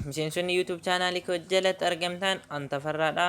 Miseensonni YouTube chaanaalii koo jalatti argamtan, an Tafarraadha.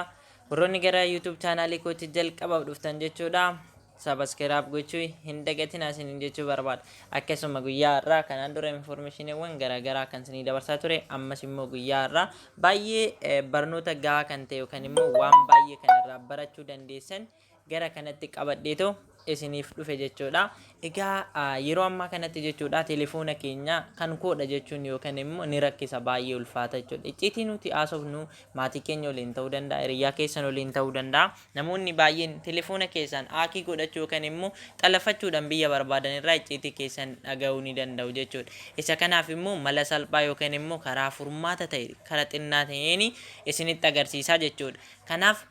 Warroonni gara YouTube chaanaalii kootti jalqabaaf dhuftan jechuudha, subscribe gochuu hin dagatinaa isiniin jechuu barbaada. Akkasuma guyyaa har'aa kanaan dura informationiiwwan garaagaraa kan isinii dabarsaa ture, ammas immoo guyyaa har'aa baay'ee barnoota gahaa kan ta'e yookaan immoo waan baay'ee kan irraa barachuu dandeessan gara kanatti qabadheetoo isiniif dhufe jechuudha. Egaa yeroo ammaa kanatti jechuudha, telefoona keenya kan koodha jechuun yookaan immoo ni rakkisa, baay'ee ulfaata jechuudha. Icciitii nuti haasofnu maatii keenya waliin ta'uu danda'a, hiriyaa keessan waliin ta'uu danda'a. Namoonni baay'een telefoona keessan hack godhachuu yookaan immoo xalafachuudhaan biyya barbaadan irraa icciitii keessan dhaga'uu ni danda'u jechuudha. Isa kanaaf immoo mala salphaa yookaan immoo karaa furmaata ta'e karaa xinnaa ta'een isinitti agarsiisaa jechuudha. Kanaaf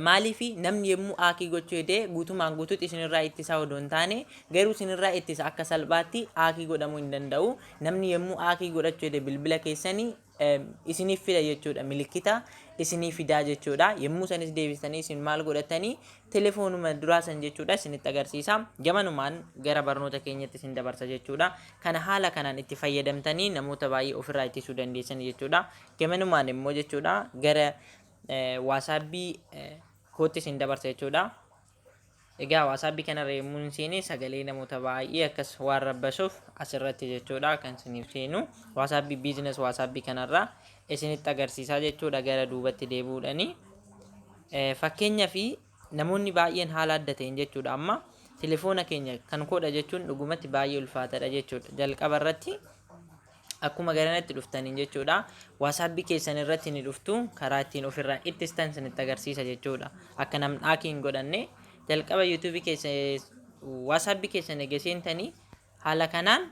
maaliif namni yommuu hack gochuu hedee guutumaan guutuutti isinirraa ittisaa odoo hin taane, garuu isinirraa ittisa, akka salphaatti hack godhamuu hin danda'u. Namni yommuu hack godhachuu hede bilbila keessanii isiniif fida jechuudha. Milikkita isinii fidaa jechuudha. Yommuu sanis deebistanii isin maal godhatanii telefoonuma duraa san jechuudha isinitti agarsiisa. Gamanumaan gara barnoota keenyatti isin dabarsa jechuudha. Kana haala kanaan itti fayyadamtanii namoota baay'ee ofirraa ittisuu dandeessan jechuudha. Gamanumaan immoo jechuudha gara WhatsAppii kootti isin dabarsa jechuudha. Egaa WhatsAppii kanarra yommuu hin seene sagalee namoota baay'ee akkas waan rabbasuuf asirratti jechuudha kan isiniif seenu WhatsAppii business WhatsAppii kanarra isinitti agarsiisaa jechuudha gara duubatti deebi'uudhani. Fakkeenyaa fi namoonni baay'een haala adda ta'een jechuudha amma telefoona keenya kan koodha jechuun dhugumatti baay'ee ulfaataadha jechuudha. Jalqaba irratti akkuma garanatti dhuftaniin jechuudha, WhatsAppii keessan irratti ni dhuftu. Karaa ittiin ofirraa ittistan isinitti agarsiisa jechuudha. Akka namni hack hin godhanne jalqaba YouTubeii keessa WhatsAppii keessan eega seentanii haala kanaan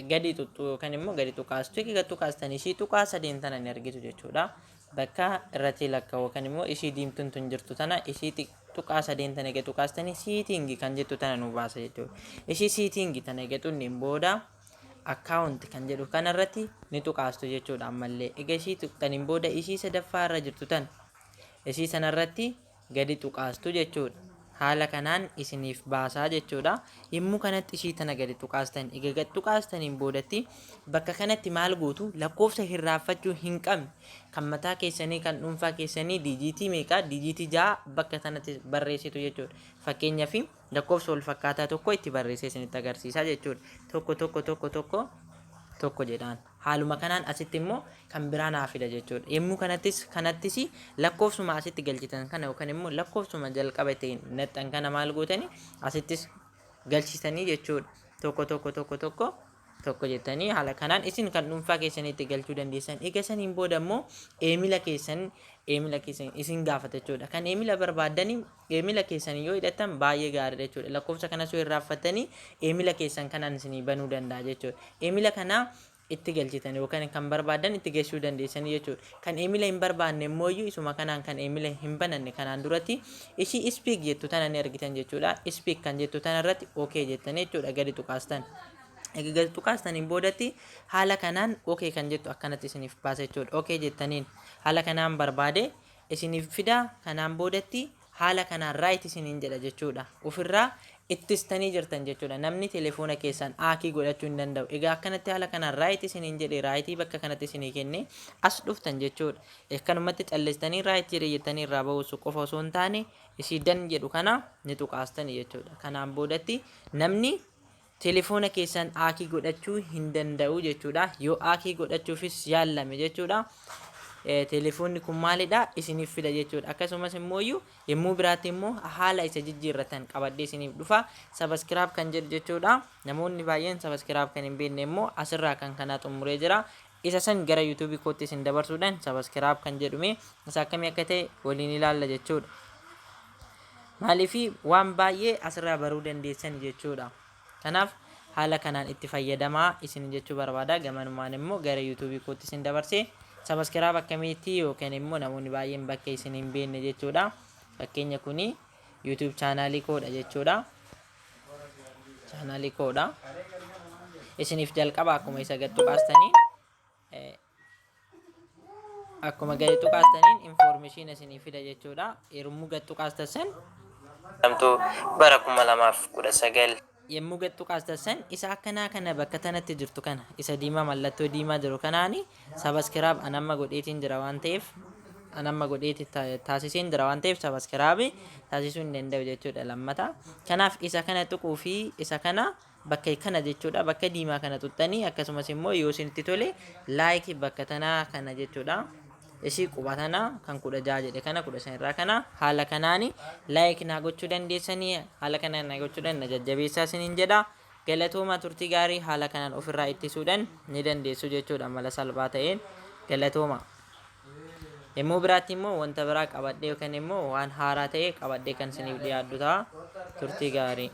gadi xuxxuu yookaan immoo gadi tuqaastu. Egaa tuqaastan ishii tuqaa sadeen tana ni argitu jechuudha. Bakka irratti lakkaa'u yookaan immoo ishii diimtuun tun jirtu tana, ishii tuqaa sadeen tana eega tuqaastanii setting kan jettu tana nu baasa jechuudha. Ishii setting tana eega xunneen booda account kan jedhu kanarratti ni tuqaastu jechuudha ammallee. Egaa ishii tuqxaniin booda ishii sadaffaa irra jirtu tana, ishii sanarratti gadi tuqaastu jechuudha. Haala kanaan isiniif baasaa jechuudha. Yommuu kanatti ishii tana gadi tuqaastan, egaa gadi tuqaastaniin boodatti bakka kanatti maal gootu? Lakkoofsa hirraafachuu hin qabne kan mataa keessanii, kan dhuunfaa keessanii, digitii meeqa, digitii 6 bakka kanatti barreessitu jechuudha. Fakkeenyaaf lakkoofsa wal fakkaataa tokko itti barreessee isinitti agarsiisaa jechuudha. 1 1 1 1 1 jedhaan. Haaluma kanaan asitti immoo kan biraa naa fida jechuudha. Yommuu kanattis lakkoofsuma asitti galchitan kana yookaan immoo lakkoofsuma jalqaba ittiin naxxan kana maal gootanii asittis galchitanii jechuudha. 1 1 1 1 1 jettanii haala kanaan isin kan dhuunfaa keessanitti galchuu dandeessan. Egaa saniin booda immoo emaila keessan isin gaafata jechuudha. Kan emaila barbaaddanii emaila keessan yoo hidhattan baay'ee gaariidha jechuudha. Lakkoofsa kanas yoo irraanfattanii emaila keessan kanaan isinii banuu danda'a jechuudha. Emaila kana itti galchitan yookaan kan barbaadan itti galchuu dandeessanii jechuudha. Kan emaila hin barbaanne immoo isuma kanaan kan emaila hin bananne kanaan duratti ishii skip jettu tana ni argitan jechuudha. Skip kan jettu tana irratti okay jettanii jechuudha gadi tuqaastan. Egaa gadi tuqaastaniin boodatti haala kanaan okay kan jettu akkanatti isiniif baasa jechuudha. Okay jettaniin haala kanaan barbaade isiniif fida. Kanaan boodatti haala kanaan right isiniin jedha jechuudha. Ofirraa ittistanii jirtan jechuudha. Namni telefoona keessan hack godhachuu hin danda'u. Egaa akkanatti haala kanaan right isiniin jedhe, rightii bakka kanatti isinii kenne, as dhuftan jechuudha. Akkanumatti callistanii right jedhe jettanii irraa ba'uu qofa osoo hin taane isii done jedhu kana ni tuqaastanii jechuudha. Kanaan boodatti namni telefoona keessan hack godhachuu hin danda'u jechuudha. Yoo hack godhachuufis yaallame jechuudha, telefoonni kun maalidha isiniif fida jechuudha. Akkasumas immoo yommuu biraatti immoo haala isa jijjiirratan qabadhee isiniif dhufa. Subscribe kan jedhu jechuudha. Namoonni baay'een subscribe kan hin beekne immoo asirraa kan kanaa xumuree jira. Isa san gara YouTubeii kootti isin dabarsuudhaan subscribe kan jedhume isa akkamii akka ta'e waliin ilaalla jechuudha. Maaliif waan baay'ee asirraa baruu dandeessan jechuudha. Kanaaf haala kanaan itti fayyadamaa isin jechuu barbaada. Gamanumaan immoo gara YouTubeii kootti isin dabarsee subscribe akkamitti yookaan immoo namoonni baay'een bakka isin hin beekne jechuudha. Fakkeenya kuni YouTube chaanaalii koodha jechuudha. Chaanaalii koodha. Isiniif jalqaba akkuma gadi tuqaastaniin information isinii fida jechuudha. Yommuu gad tuqaastan Bara 2019. Yommuu gad tuqaastan san isa akkanaa kana bakka tanatti jirtu kana isa diimaa mallattoo diimaa jiru kanaani subscribe an amma godheetiin jira waan ta'eef, an amma godheeti taasiseen jira waan ta'eef, subscribe taasisuu hin danda'u jechuudha lammata. Kanaaf isa kana tuquu fi isa kana bakka kana jechuudha, bakka diimaa kana tuqxanii, akkasumas immoo yoo isinitti tole like bakka tanaa kana jechuudha. Ishii quba tana kan 16 jedhe kana 15 irraa kana haala kanaani like naa gochuu dandeessanii, haala kanaan naa gochuudhaan na jajjabeessaa isiniin jedha. Galatooma, turtii gaarii. Haala kanaan ofirraa ittisuudhaan ni dandeessu jechuudha mala salphaa ta'een. Galatooma. Yommuu biraatti immoo wanta biraa qabadhee yookaan immoo waan haaraa ta'e qabadhee kan isiniif dhiyaadhu ta'a. Turtii gaarii.